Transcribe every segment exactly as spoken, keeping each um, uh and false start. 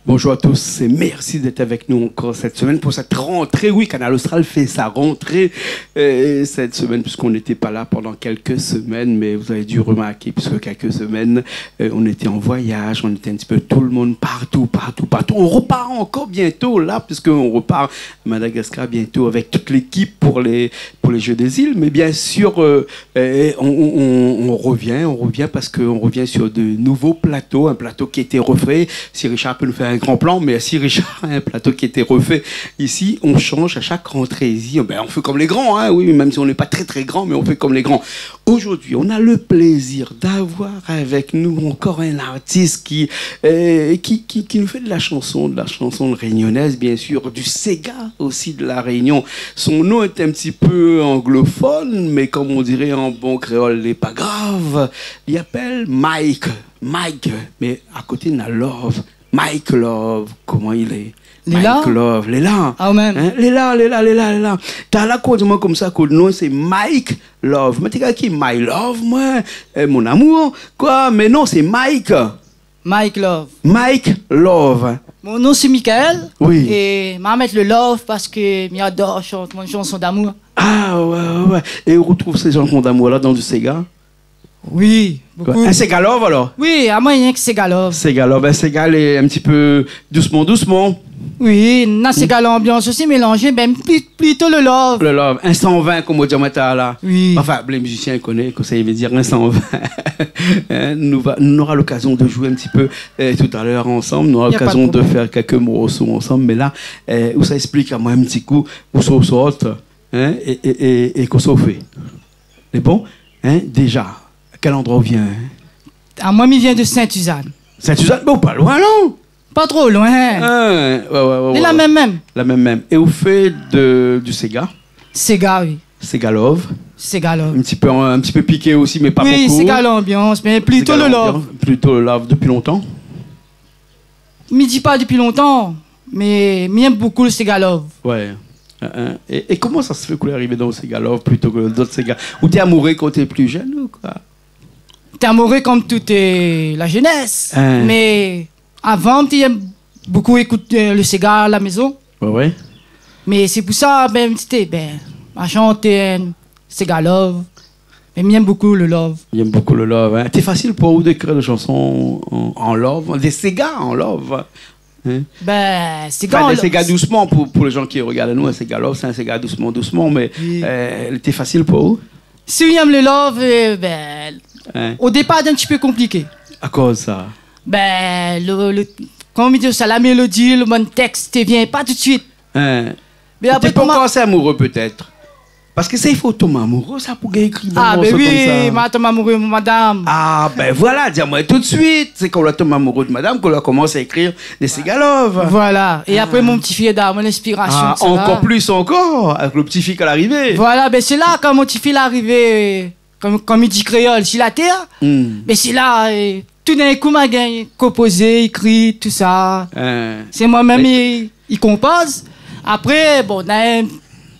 Bonjour à tous et merci d'être avec nous encore cette semaine pour cette rentrée. Oui, Kanal Austral fait sa rentrée, euh, cette semaine, puisqu'on n'était pas là pendant quelques semaines, mais vous avez dû remarquer, puisque quelques semaines, euh, on était en voyage, on était un petit peu tout le monde, partout, partout, partout. On repart encore bientôt là, puisqu'on repart à Madagascar bientôt avec toute l'équipe pour les, pour les Jeux des Îles. Mais bien sûr, euh, Et on, on, on, on revient, on revient parce qu'on revient sur de nouveaux plateaux, un plateau qui a été refait. Si Richard peut nous faire un grand plan, merci Richard, un plateau qui a été refait ici. On change à chaque rentrée ici. Ben, on fait comme les grands, hein, oui, même si on n'est pas très, très grand, mais on fait comme les grands. Aujourd'hui, on a le plaisir d'avoir avec nous encore un artiste qui, euh, qui, qui, qui nous fait de la chanson, de la chanson réunionnaise, bien sûr, du séga aussi de La Réunion. Son nom est un petit peu anglophone, mais comme on dirait en bon créole, lé pa grav. Li apèl Mike. Mike, mé akoté na Love. Mike Love, koman i lé ? Lé la ? Mike Love, lé la. Ah, ou mèm ? Hein ? Lé la, lé la, lé la, lé la. Talèr la, ou di amoin konmsa, ke out non sé Mike Love. Mé té kréy ki My Love, moin, euh, mon amour, koi. Mé non, sé Mike. Mike Love. Mike Love. Mon non sé Michael. Oui. É ma mèt le love parske mi ador shant mon shanson d'amour. Ah, ouais, ouais, ouais. É ou retrouv sé shanson d'amour la dan du séga ? Oui, bokou. Ouais. In séga love, alor ? Oui, amoin, rienk séga love. Séga love. In séga, lé in ti pé dousman, dousman. Oui, na séga lanbians osi mélanzé, mé pli-, plito le love. Le love. In san vin, konm ou di amoin talèr la. Oui. Anfin, lé mizisien i koné kosa i vé dir in san vin. Hein, nou va, nou nora lokazion de zoué in ti pé, euh, talèr ansanm. Nou nora lokazion de fèr kèk morso ansanm. Y a pa de problèm. Mé la, euh, ou sa ésplik amoin in ti kou ousa ou sort, hein, é, é, é, é kosa ou fé. Lé bon ? Hein, déza, kèl androi ou vien, hein ? Ah, moin, mi vien de Sainte-Suzanne. Sainte-Suzanne, bon, pa loin, non ? Pa tro loin. Hein, ouais, ouais, ouais, ouais. Lé la mèm, mèm. La mèm, mèm. É ou fé de, du séga ? Séga, oui. Séga love. Séga love. In ti pé, in ti pé piké osi, mé pa bokou. Oui, séga lanbians, mé plito le love. Séga lanbians, plito le love. Dopi lontan ? Mi di pa dopi lontan, mé mi èm bokou le séga love. Ouais. Hein, hein. É, é koman sa se fé ke ou la arivé dan le séga love plito ke dot séga ? Ou té amouré kan ou té pli jenn ou koi ? Té amouré konm tout, euh, la zénès. Hein. Mé avan, mi té èm bokou ékout, euh, le séga a la mézon. Ouais, ouais. Mé sé pou sa, ben, mi té, ben, ma shanté, euh, séga love. Mé mi èm bokou le love. Mi èm bokou le love, hein. Té fasil pou ou d'ékrir dé shanson an, an love, dé séga an love, hein ? Ben, séga an love. Anfin, dé séga dousman pou, pou lé jan ki regard anou, in séga love, sé in séga dousman, dousman, mé, euh, té fasil pou ou ? Oui. Si ou èm le love, euh, ben, hein, o dépar, té in ti pé konpliké. Akoz sa ? Ben, le, le, koman mi di sa, la mélodi, le bon tèks, té vien pa tout suit. Hein. Mé apré, té pankor asé amouré, pétèt. Parske sa, i fo tonm amouré, sa, pou gingn ékri dé morso konmsa. Ah, ben oui, ma tonm amouré, mon madam. Ah, ben voilà, di amoin tout suit. Sé kan ou la tonm amouré de madam ke ou la komans ékrir dé séga love. Voilà. É apré, mon ti fi la done amoin linspirasion, ah, sa. Ankor plis ankor, avèk le ti fi k'la arivé. Voilà, ben sé la, kan mon ti fi la arivé, konm, konm i di kréol, si la tèr, hein. Hmm. Mé sé la, euh, toudinkou, ma gingn konpozé, ékri, tousa. Hein. Sé moin mèm, mé i, i konpoz. Apré, bon, na in,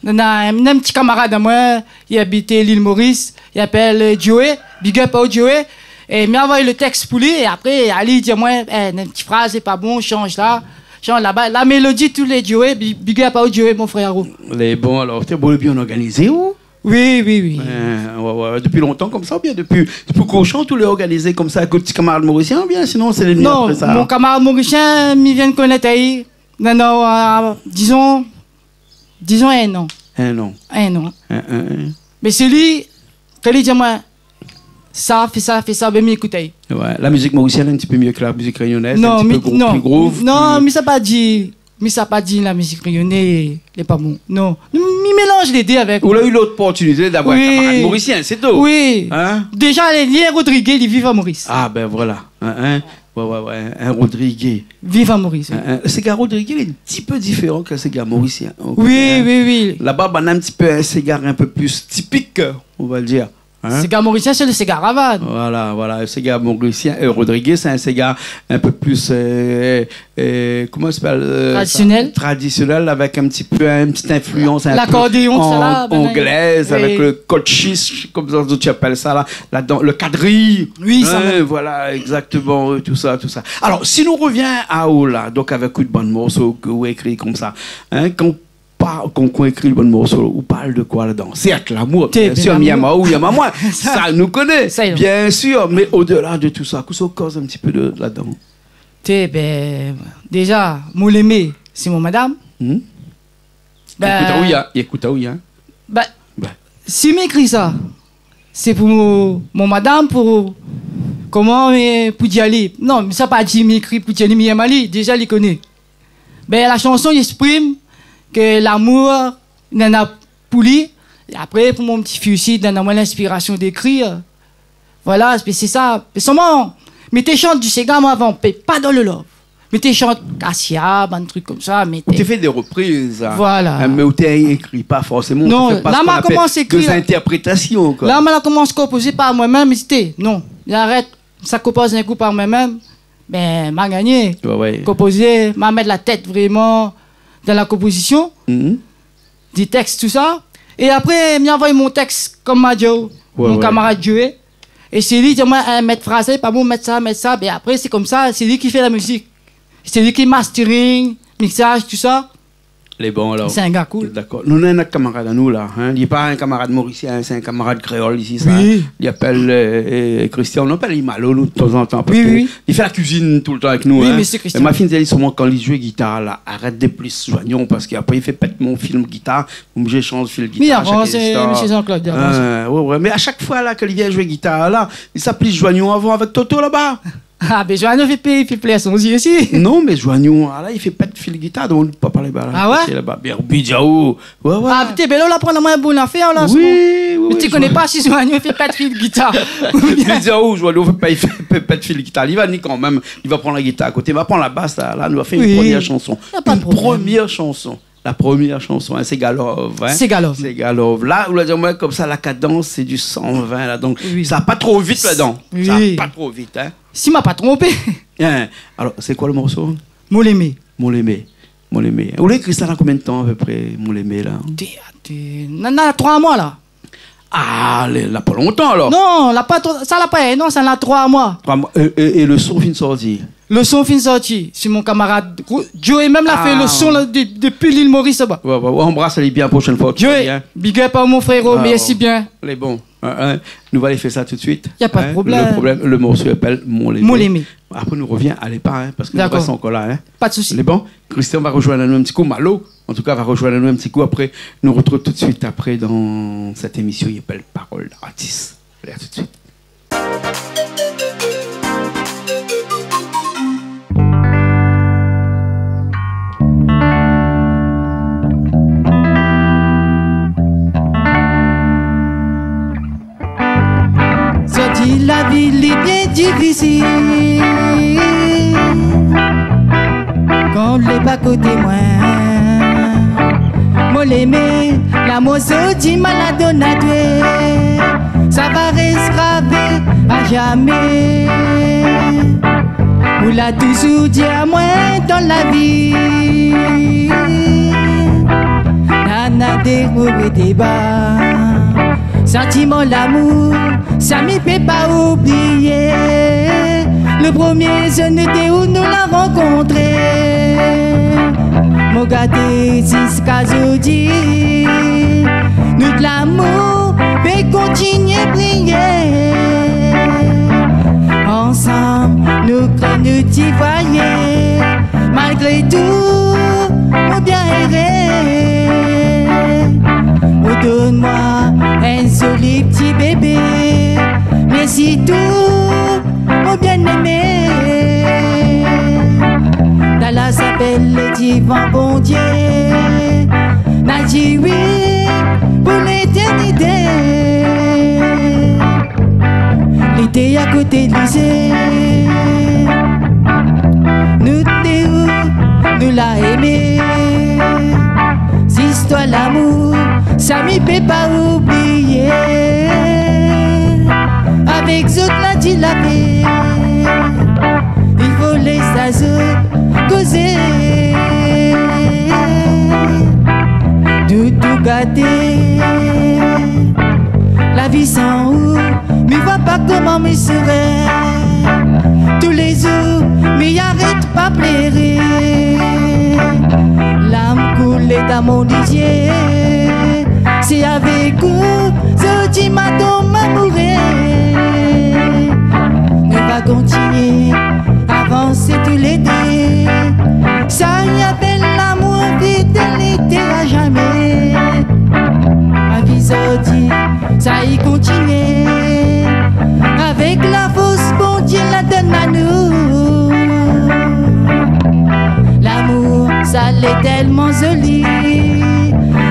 na in, na in ti kamarad amoin, i abit Lil Moris, i apèl, euh, Joey, big up à Joey. É mi anvoy le tèks pou li, é apré, ali i di amoin, eh, na in ti fraz, lé pa bon, shanz la, shanz laba. La mélodi, tout lé Joey, bi-, big up à Joey, mon frérot. Lé bon, alor, té bon, bien organizé, ou ? Oui, oui, oui. Ouais, ouais, ouais. Dopi lontan konmsa, oubien dopi, dopi ke ou shant, ou lé organizé konmsa avèk out ti kamarad morisien, oubien sinon sé lé vni apré sa ? Non, mon kamarad morisien, mi vien konèt ali, non, non, euh, dizon, dizon in an. In an. In an. In, in, in. Mé sé li, kan li di amoin, sa, fé sa, fé sa, ben, mi ékout ali. Ouais, la mizik morisièn lé in ti pé myé ke la mizik rényonèz, non, in ti pé gro-, non, pli groove, non, pli, mi sa pa di, mi sa pa di la mizik rényonèz lé pa bon. Non. Mi mélanz lé dé avèk. Ou la u loportinité d'avoir, oui, in kamarad morisien, sé tou. Oui. Hein ? Déza, li lé rodrigué, li viv à Maurice. Ah, ben voilà. Hein, hein. Ouais, ouais, ouais. In rodrigué. Viv à Maurice, oui. Hein, hein. Séga rodrigué, lé in ti pé diféran ke séga morisien. Oui, oui, oui. Laba, ben, na in ti pé in séga in pé pli tipik, on va dire. Hein ? Séga morisien, sé le séga ravane. Voilà, voilà, le séga morisien, euh, Rodriguez, c'est un séga un peu plus, euh, euh, comment ça s'appelle, euh, traditionnel. Traditionnel, avec un petit peu, une petite influence un peu anglaise, avec le code chiche, comme ça, tu appelles ça là, là-dedans, le quadrille. Oui, ça même. Voilà, exactement, euh, tout ça, tout ça. Alors, si nou revien aou la, donk avèk out bann morso ke ou ékri konmsa, hein, kan par-, kan, kan ou ékri le bann morso, ou parl de koi ladan ? Sèrt, lamour, biensir, mé i yèm aou, i yèm amoin. Sa, nou koné, biensir, mé odela de tout sa, kosa ou koz in ti pé de, ladan ? Té, bin, déza, Molémé, sé mon madam. Hmm. Bin, ékout aou, hein. Bin, si mi ékri sa, sé pou mon, mon madam, pou, koman, mé pou di ali. Non, mé sa pa di mi ékri pou di ali mi yèm ali, déza li koné. Bin, la shanson i ésprim ke lamour néna pou li. É apré, pou mon ti fi osi, i donn amoin linspirasion d'ékrir. Voilà, mé sé sa. Mé solman, mi té shant du séga, moin, avan, mé pa dan le love. Mi té shant Kasia, bann trik konmsa, mi té... Ou té fé dé repriz, hein. Voilà. Hein, mé ou té ékri pa forséman, ou té fé pa sak i apèl dé zintèrprétasion, koi. Non, la, ma la komans konpozé par moin mèm, mi té, non, mi arèt, sa konpoz in kou par moin mèm, bin, ma gingné. Ouais, ouais. Konpozé, ma mèt la tèt vréman dan la konpozision. Mhm. Di tèks, tout sa. É apré, mi anvoy mon tèks, konm ma di aou, mon kamarad Joé. É sé li i di amoin, eh, mèt fraz, sé pa bon, mèt sa, mèt sa. Bin apré, sé konmsa, sé li ki fé la mizik. Sé li ki mastering, mixage, tout sa. Lé bon, alor. Sé in gars cool. Dakor. Nou néna in kamarad anou la, hein. Li lé pa in kamarad morisien, sé in kamarad kréol isi, sa, hein. Oui. Li apèl, euh, euh, Christian. Nou apèl ali Malo, nou, tazantan, parske li fé la kuizine toultan avèk nou, hein. Oui, mésyé Christian. É ma fine di ali, solman kan li zoué gitar la, arèt de plis zwanyon, parske apré i fé pèt mon fil gitar. Oblizé shanj fil gitar shak instan. Mésyé Jean-Claude, avans. Euh, ouais, ouais. Mé a shak foi la ke li vien zoué gitar la, li sa plis zwanyon avan avèk Toto laba. Ah, bin, zwanyon i fé pé, i fé plèr son zié osi. Non, mé zwanyon la, li fé pèt fil gitar, donk pa parl laba la. Ah ouais ? Sé laba. Bin, Bidiao. Ouais, ouais. Ah, putain, bin la, ou la aprann amoin in bon afèr la, oui, oui. Mé ti koné pa si zwanyon i fé pèt fil gitar. Bidiao, zwanyon i fé pa, i fé pèt fil gitar. Li va ni kan mèm, li va prann la gitar a koté, li va prann la bas la, la, nou va fé in promièr shanson. Na pa de problèm. In promièr shanson. La promièr shanson, hein, Séga Love, hein. Séga Love. Séga Love. La, ou la di amoin konmsa, la kadans, sé du san vin la. Donk, sa va pa tro vit ladan. Oui. Sa va pa tro vit, hein. Si ma pa tronpé. Hein. Alor, sé koi le morso ? Molémé. Molémé. Molémé. Ou la ékri sa na konbien de tan, apépré, Molémé la ? Té, té, na, na troi moi la. Ah, lé, la pa lontan, alor. Non, la pa tro-, sa la pa, non, sa na troi moi. Troi moi. É, é, é le son fine sorti ? Le son fine sorti. Sé mon kamarad Joé mèm la fé le son la, de-, dopi l'île Maurice laba. Ouais, ouais, ouais, anbras ali bien la proshèn foi. Joé, big up à mon frérot, mèrsi bien. Lé bon. Hein, hein. Nou va alé fé sa tout de suit. Y a pas de problème. Hein, le problème, le morso i apèl Molémé. Molémé. Apré, nou revien, alé pa, hein, parske nou rès ankor la, hein. Pas de souci. Lé bon. Christian va rozoinn anou in ti kou, Malo, an tou ka, va rozoinn anou in ti kou. Apré, nou rotrouv tout de suit apré dan sèt émision i apèl Parole d'artiste. Alé, à tout de suite. Sorti la vi lé bien difisil. Kan lé pa koté moin, Molémé, la morso di malad na toué, sa va rès gravé a zamé. Ou la touzour di amoin dan la vi, nana dé o é dé ba. Santiman, lamour, sa mi pé pa oublié. Le promié zour nou té ou nou la rankontré, mon gaté ziska zordi. Nout lamour pé kontinié briyé. Ansanm nou kré nout ti foiyé. Malgré tou, mon bien éré, ou donn amoin in zoli ti bébé. Mé sirtou, mon bien émé, dan la zapèl divan Bondié, na di oui pou létèrnité. Li té a koté lizé, nou té ou, nou la émé. Zistoir lamour, sa mi pé pa oublié. Até la vi san ou, mi voi pa koman mi sré. Tou lé zour mi arèt pa pléré. Larm koulé dan mon lizié. Sé avèk ou zordi ma tonm amouré. Nou va kontinié avansé tou lé dé. Sa i apèl lamour, fidélité a zamé. Ma vi zordi sa i kontinié avèk la fors Bondié la donn anou. Lamour sa lé tèlman zoli,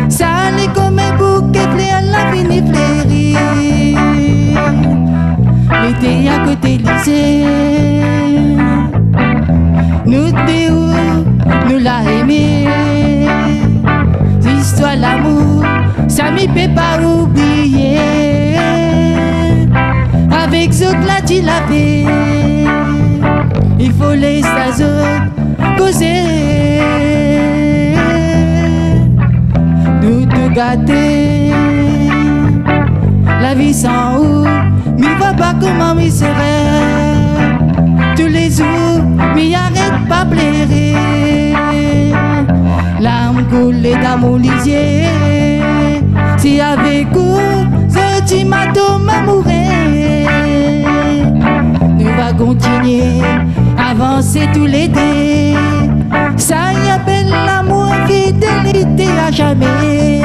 sa lé konm in bouké flèr la fini fléri. Lété a koté lizé, nou dé ou nou la émé. Zistoir lamour sa mi pé pa oublié. Avèk zot la di la vé, i fo lès azot kozé. Nou dé gaté, la vi san ou, mi voi pa koman mi sré. Tou lé zour mi arèt pa pléré. Larm koulé dan mon lizié. Sé avèk ou zordi ma tonm amouré. Nou va kontinié avansé tou lé dé. Sa i apèl lamour, fidélité a zamé.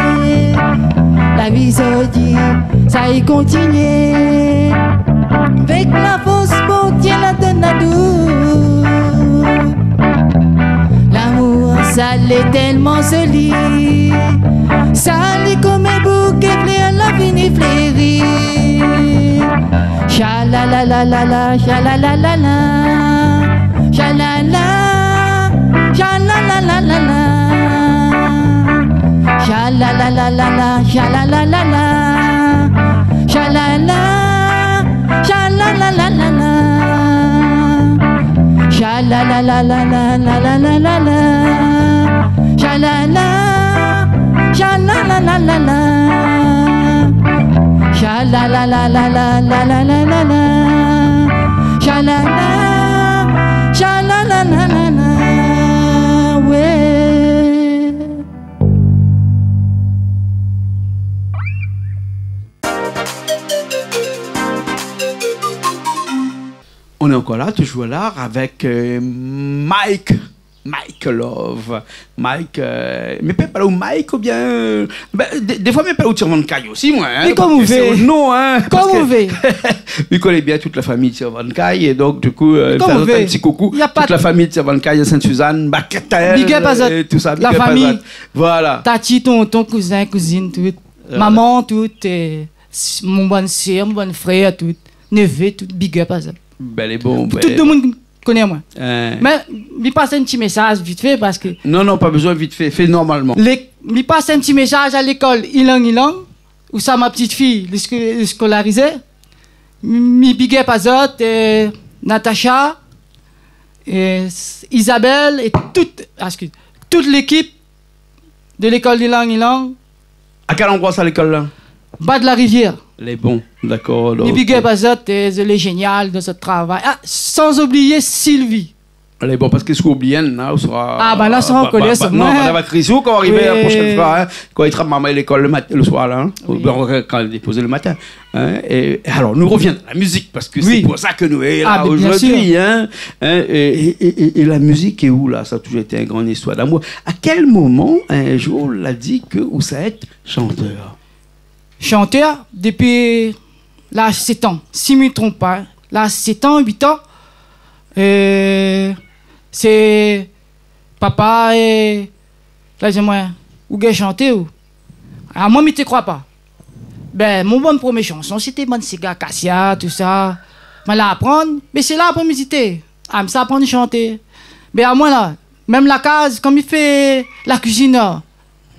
La vi zordi sa i kontinié avèk la fors Bondié la donn anou. Lamour sa lé tèlman zoli, sa lé konm in bouké flèr la fini fléri. Sha la la la la la, sha la la la la. Sha la la, sha la la la la la. Sha la la la la la, sha la la la la. Sha la la, sha la la la la la. Sha la la la la la, la la la la la. Sha la la, sha la la la la la. Sha la la la la la, la la la la la. Sha la la, sha la la la la la. Ouais. On est encore là, toujours là, avec, euh, Mike. Mike Love. Mike, euh, mi pé apèl aou Mike oubien, euh, bin, dé, défoi mi apèl aou Tirvankay osi, moin, hein, parské sé out non, hein. Mé kom ou vé. Kom ou vé. Parské mi koné bien tout la fami Tirvankay, é donk, du kou, euh, fé in ti koukou. Mé kom ou vé. Na pa tout la fami Tirvankay, Sainte-Suzanne, Baquetel, é tout sa. Big up azot. La fami. Big up azot. Voilà. Tati, tonton, kouzin, kouzine, tout. Voilà. Momon, tout, é s-, mon bann sèr, mon bann frèr, tout. Nevé, tout, big up azot. Bèl é bon, tout domoun koné amoin. Hein. Mé mi pas in ti mésaz vit fé parské... Non, non, pa bézoin vit fé, fé normalman. Lé-, mi pas in ti mésaz a lékol Ilang Ilang, ousa ma ptit fiy lé sk-, lé skolarizé. Mi big up azot, euh, Natacha, euh, Isabelle é tout, ah, excuse, tout lékip de lékol Ilang Ilang. A kèl landroi sa, lékol-la ? Bas de la Rivière. Lé bon, dakor, donk. Mi big up azot, euh, zot lé zénial dan zot travay. Ah, san oublié Sylvie. Lé bon, parské si ou oubli inn, la, ou sra... Ah, ba la, sa, ou koné, sa, non, moin. Madam Akrizou, kan ou ariv la proshèn foi, hein, kan ou trap momon lékol le mat-, le soir, la, hein, oubien kan ou dépozé le matin. Hein, é, é alor, nou rovien a la mizik, parské sé pou sa ke nou lé la zordi, hein. Oui. Ah, mé bien sir. Hein, é, é, é, é la mizik lé ou la ? Sa la touzour été in gran zistoir d'amour. A kèl moman, in zour, ou la di ke ou sa èt shantèr ? Shantèr, dépi laz sèt an, si mi tronp pa, laz sèt an, uit an, euh, sé papa é la di amoin, ou gingn shanté, ou ? Amoin, mi té kroi pa. Bin, mon bann promié shanson, sété bann séga kasia, tousa. Moin la aprann, mé sé la apré mi té, ah, mi sa aprann shanté. Bin, amoin la, mèm la kaz, kan mi fé la kuizine, la,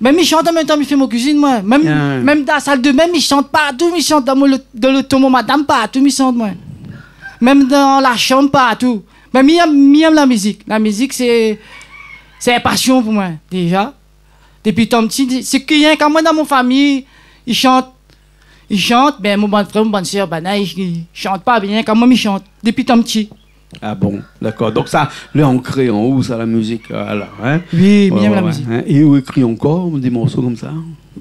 mèm mi shant an mèm tan mi fé mon kuizine, moin. Mèm, mèm dan la sal de bin, mi shant partou, mi shant dan mon lo-, dan loto mon madam, partou mi shant, moin. Mèm dan la shanm, partou. Bin, mi èm, mi èm la mizik. La mizik, sé, sé in pasion pou moin, déza. Dépi tan pti, sé ki rienk amoin dan mon fami i shant. I shant, bin, mon bann frèr, mon bann sèr, banna i, i shant pa, rienk amoin mi shant dépi tan pti. Ah bon, dakor. Donk sa lé ankré an ou sa, la mizik, voilà, in ? Oui, mi èm la mizik. É ou ékri ankor dé morso konmsa ?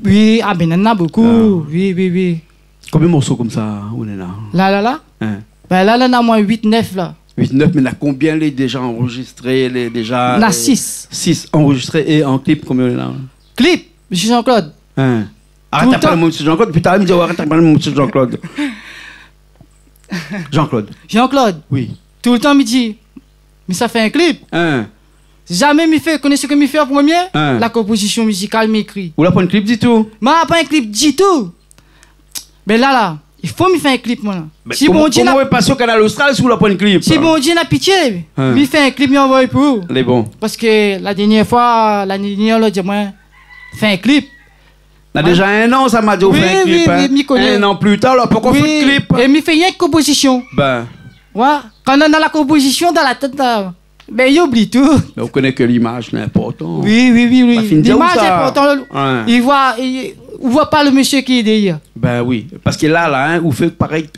Oui, ah bin, néna bokou. Ah. Oui, oui, oui. Konbien morso konmsa ou néna ? La, la, la ? In ? Bin la, la néna omoin uit, nèf la. Uit, nèf, mé na konbien lé déza anrozistré, lé déza, euh, sis. Sis anrozistré. É an klip, konbien ou néna ? Klip, Mésyé Jean-Claude. In ? Arèt pa parl amoin Mésyé Jean-Claude, dopi talèr mi di, arèt pa parl amoin Mésyé Jean-Claude. Jean-Claude. Jean-Claude. Oui. Toultan mi di, mi sa fé in klip. In. Zamé mi fé, koné sak mi fé an promié ? In. La konpozision mizikal, mi ékri. Ou la pran in klip ditou ? Ma pran in klip ditou. Bin la, la, i fo mi fé in klip, moin la. Mé si koman, Bondié koman na, ou lé pasé o Kanal Austral si ou la pran in klip ? Si Bondié na pitié, in, mi fé in klip, mi anvoy pou ou. Lé bon. Parske la dèrnièr foi, la dèrnièr, la di amoin, fé in klip. Na déza in an sa, ma di ou fé in klip, in. Oui, oui, mi koné. In an pli tar, la pankor fé de klip. É mi fé rienk konpozision. Bin. Oué, kan na la konpozision dan la tèt la, bin, i oubli tou. Mé ou koné ke limaz lé inportan. Oui, oui, oui, oui. Limaz lé inportan. Oué. I voi, i, ou voi pa le mésyé ki lé dèrièr. Bin oui, parske la, la, in, ou fé parèy,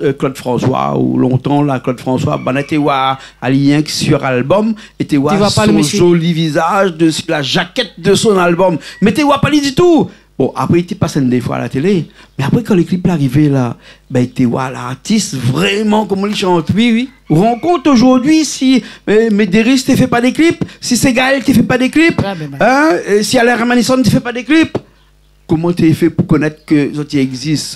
euh, Claude François, ou lontan la, Claude François, banna té voi ali rienk sur album, é té voi pa le mésyé. Té voi son zoli vizaz desi la jakèt de son album. Mé té voi pa li ditou. Bon, apré, li té pas inn-dé foi a la télé, mé apré, kan le klip la arivé la, bin, té voi lartis vréman koman li shant. Oui, oui. Ou rann kont zordi si, euh, Médéric té fé pa de klip, si Ségaël té fé pa de klip, oué, bin, bin, in, é si Alain Ramanisson té fé pa de klip, koman té fé pou konèt ke zot i égzis ?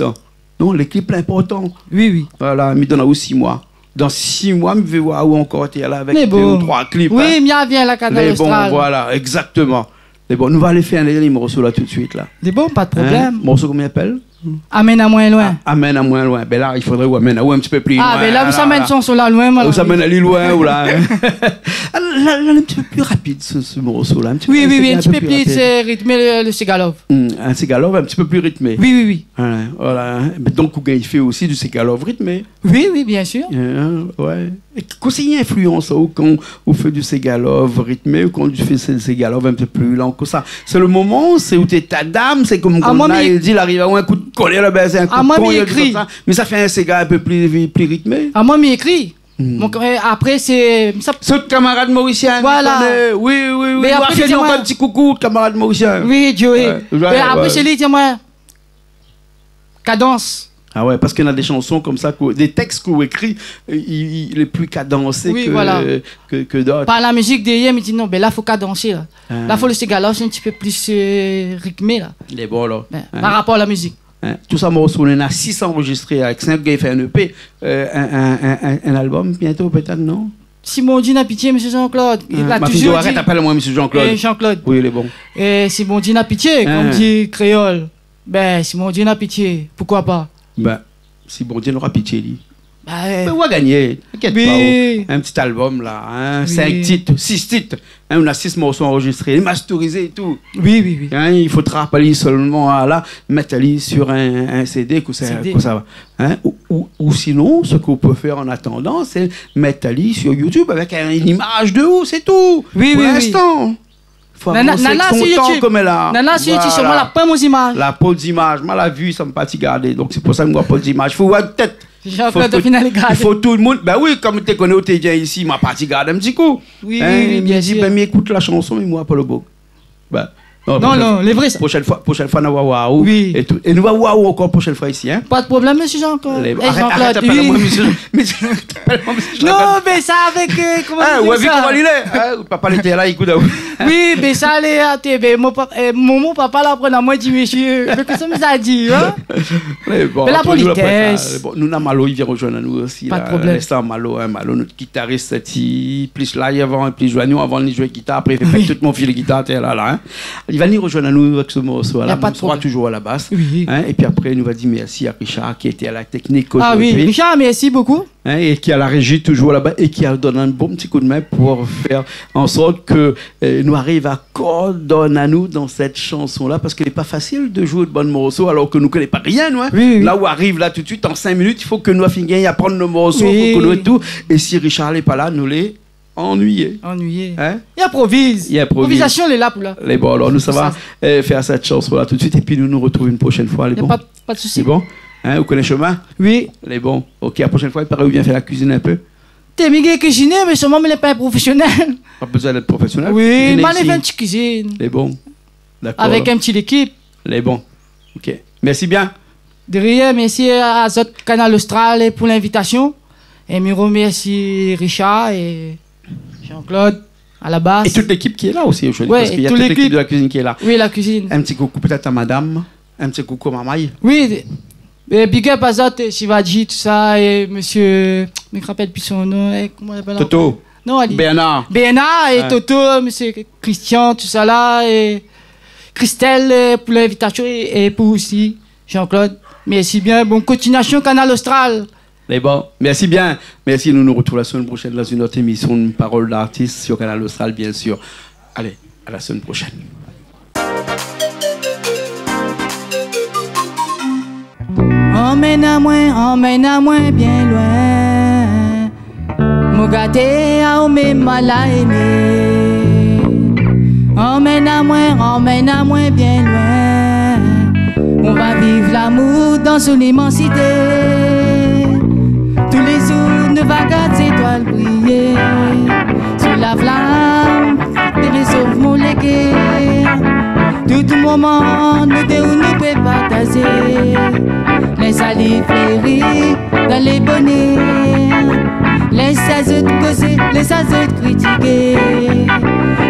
Non, le klip lé inportan. Oui, oui. Voilà, mi donn aou sis moi. Dan sis moi, mi vé voir ou ankor, té la avèk dé ou troi klip, in. Mé bon. Oui, mi arvien la Kanal Austral. Mé bon, voilà, égzaktoman. Mé bon, nou va alé fé in dèrnié morso la tout de suit la. Mé bon, pa de problèm. In ? Morso koman i apèl ? Amenn amoin loin. Ah, Amenn amoin loin. Bin la, i fodré ou amenn aou in ti pé pli loin. Ah, bin la, ou sa amenn shanson la loin, moin la. Ou sa amenn ali loin, ou la, in. Ah, la, la, in ti pé pli rapid, se, se morso la. Oui, oui, oui, in ti pé pli, sé ritmé, le, le séga love. Hmm, in séga love, in ti pé pli ritmé. Oui, oui, oui. Voilà, voilà. Mé donk, ou gingn fé osi du séga love ritmé. Oui, oui, bien sûr. Hein, ouais. É kosa i influans aou kan ou fé du séga love ritmé ou kan ou fé sé-, séga love in pé pli lan konmsa ? Sé le moman, sé ou té ta dam, sé konm, konm la, i di, la ariv aou in kou de kolèr, la, bin, sé in kou de konyèt, konmsa. Mé sa fé in séga in pé pli, pli ritmé. Ah, moin, mi ékri. Hmm. Mon, euh, apré, sé, sa... Sé out kamarad morisien, voilà. Li koné. Oui, oui, oui. Mé apré, li di amoin, fé ankor in ti koukou, kamarad morisien. Oui, Joey. Ouais, ouais. Mé apré, sé li, li di amoin, kadans. Ah ouais, parske na dé shanson konmsa, ke, dé tèks ke ou ékri, euh, i, i, lé pli kadansé ke, ke, ke dot. Oui, voilà. Par la mizik dèrièr, mi di non, bin la, fo kadansé, la. Ah. La, fo le séga love, sé in ti pé pli, euh, ritmé, la. Lé bon, la. Bin, par rapor a la mizik. Hein, tout sa morso, néna sis anrozistré avèk sink gars, i fé in EP, euh, in, in, in, in, in album bientôt, pétèt, non ? Si Bondié na pitié, Mésyé Jean-Claude. Hein, la, ma fine di, arèt apèl amoin Mésyé Jean-Claude. Jean-Claude. Oui, lé bon. É si Bondié na pitié, konm di kréol. Bin, si Bondié na pitié, poukoi pa ? Bin, si Bondié nora pitié, li. Bin, euh, mé ou va gingné, inkièt pa, ou. Oui. In ti album, la, hein, sink tit, sis tit, hein, ou na sis morso anrozistré, masterizé é tout. Oui, oui, oui. Hein, i fo trap ali solman, la, mèt ali sur in, in CD, konmsa, konmsa va. Hein, ou, ou, ou sinon, sak ou pé fé an atandan, sé mèt ali sur YouTube avèk in, in imaz de ou, sé tou. Oui, oui, oui. Pou linstan. Fo avans avèk son tan, konm la. Nana, nana sur YouTube. Nana sur YouTube, voilà. Solman la pa mon zimaz. La pa d'imaz. Moin la vi, sa, ma pa ti gardé. Donk sé pou sa ke moin la pa d'imaz. Fo voir tèt. Jean-Claude, fo tout, final, i fo tout le moun. Bin oui, konm té koné ou té vien isi, ma pa ti gard in ti kou. Oui, oui, oui, bien sûr. Hein, mi di, bin, mi ékout la shanson, mé moin pa le bok. Bin, non, non, lé vré, sa. Proshèn foi, proshèn foi, nou va voir aou. Oui. É tout. É nou va voir aou ankor proshèn foi isi, hein. Pa de problèm, Mésyé Jean-Claude. Lé, arèt, arèt apèl amoin Mésyé Jean-Claude. Non, mé sa avèk, euh, koman i di sa ? Ah, ou la vi koman li lé, hein, papa lété la, i ékout aou. Oui, mé sa, lé, até, mé mon pa-, euh, mon, mon papa la aprann amoin di mésyé, mé kosa mi sa di, hein ? Mé bon, la politès. Bon, nou na Malo, li vien rozoinn anou osi, la. Pa de problèm. Lès sa Malo, hein, Malo, nout gitaris, ti plis live avan, plis zoué, nou, avan li zoué gitar, apré li fé tout mon fil gitar, té la, la, hein. Li va ni rozoinn anou avèk se morso la. Na pa de problèm. Li sera touzour a la bas. Oui. Hein, épi apré, nou va di mèrsi a Richard ki lété a la teknik ojourdui. Ah oui, Richard, mèrsi bokou. Hein, é ki lé a la réji touzour laba é ki la donn in bon ti kou d'min pou fé an sort ke, euh, nou ariv a kordonn anou dan sèt shanson-la, parske lé pa fasil de zoué de bann morso alor ke nou koné pa rien, nou, hein. Oui, oui. La ou ariv la tout de suit, an sink minit, i fo ke nou la fine gingn aprann nout morso, fo ke nou tout. Oui. É si Richard lé pa la, nou lé Annuiyé. Annuiyé. Hein ? I inproviz. I inproviz. Inprovizasion, lé la pou la. Lé bon, alor nou sava, euh, fé sèt shanson la tout suit épi nou nou retrouv in proshèn foi, lé bon ? Pa, pa de sousi. Lé bon ? Hein, ou koné shomin ? Oui. Lé bon. OK, la proshèn foi, i paré ou vien fé la kuizine in pé. Té, mi gingn kuiziné, mé solman mi lé pa in profésionèl. Pa bezoin d'èt profésionèl pou kuiziné isi. Oui, ma lé fé in ti kuizine. Lé bon. Dakor. Avèk in ti lékip. Lé bon. OK. Mèrsi bien. De rien, mèrsi azot Kanal Austral pou linvitasion. É mi remèrsi Richard é Jean-Claude à la basse. É tout lékip ki lé la osi zordi, parske na tout lékip de la kuizine ki lé la. Oui, la kuizine. In ti koukou pétèt a madam, in ti koukou a marmay. Oui, é big up azot, é Shivaji, tousa, é mésyé, mi rapèl pi son non, é koman i apèl ankor ? Toto. Non, ali. Bernard. Bernard é Toto, mésyé Christian, tousala, é Christelle, é pou linvitasion, é, é pou osi Jean-Claude. Mèrsi bien, bon kontinuasion Kanal Austral. Lé bon, mèrsi bien. Mèrsi, nou nou retrouv la semèn proshèn dan in ot émision, Parole d'artiste, sur Kanal Austral, bien sûr. Alé, à la semaine prochaine. Anmenn amwin, anmenn amwin bien lwin. Mon gaté, aou mèm ma la émé. Anmenn amwin, anmenn amwin bien lwin. On va viv lamour dan son imansité. Tou lé zour nou va gard zétwal briyé. Sou la flam, i résof mon légèr. Tout moman nou dé ou nou pé partazé. Lès ali fléri dan lé bonèr. Lès azot kozé, lès azot kritiké.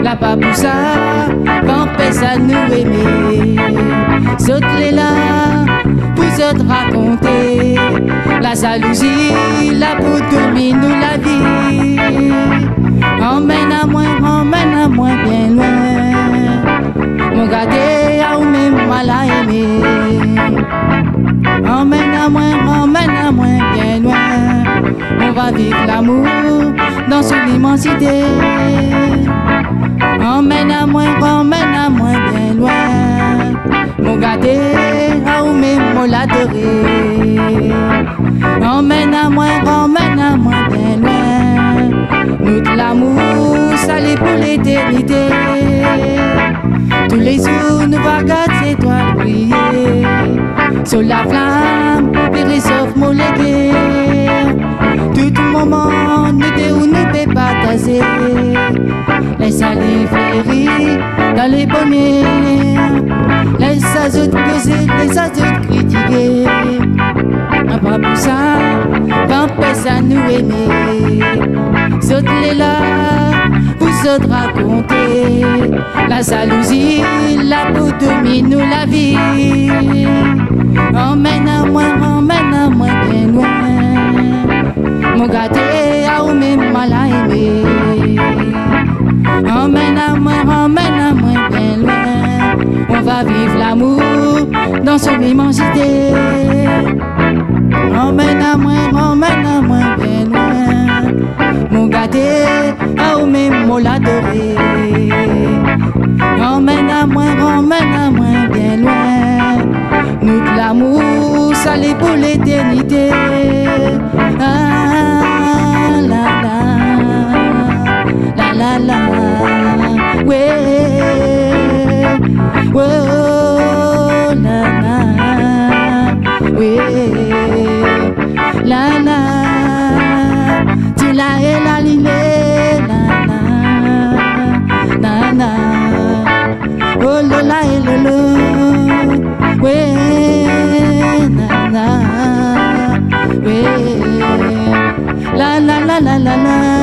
La pa pou sa, pa anpès anou émé. Zot lé la pou zot rakonté. La zalouzi la pou domine nou la vi. Anmenn amwin, anmenn amwin bien lwin. Mon gaté, aou mèm ma la émé. Anmenn amwin, anmenn amwin bien lwin. On va viv lamour dan son imansité. Anmenn amwin, anmenn amwin bien lwin. Mon gaté, aou mèm mon la adoré. Anmenn amwin, anmenn amwin bien lwin. Nout lamour sa lé pou létèrnité. Tou lé zour nou va gard zétwal briyé. Sou la flam i résof mon légèr. Tout moman nou dé ou nou pé partazé. Lès ali fléri dan lé bonèr. Lès azot kozé, lès azot kritiké. La pa pou sa, pa anpès anou émé. Zot lé la pou zot rakonté. La zalouzi la pou domine nou la vi. Anmenn amwin, anmenn amwin bien lwin. Mon gaté, aou mèm ma la émé. Anmenn amwin, anmenn amwin bien lwin. On va viv lamour dan son imansité. Anmenn amwin, anmenn amwin bien lwin. Mon gaté, aou mèm mon la adoré. Anmenn amwin, anmenn amwin bien lwin. Nout lamour sa lé pou létèrnité. Ah, la, la, la, la, la. Wé, wé, oh, la, la. Wé, la, la. Ti la é la li lé, la, la, la, la. Oh lo la é lo lo. Wé, na, na. Wé. La, la, la, la, la, la.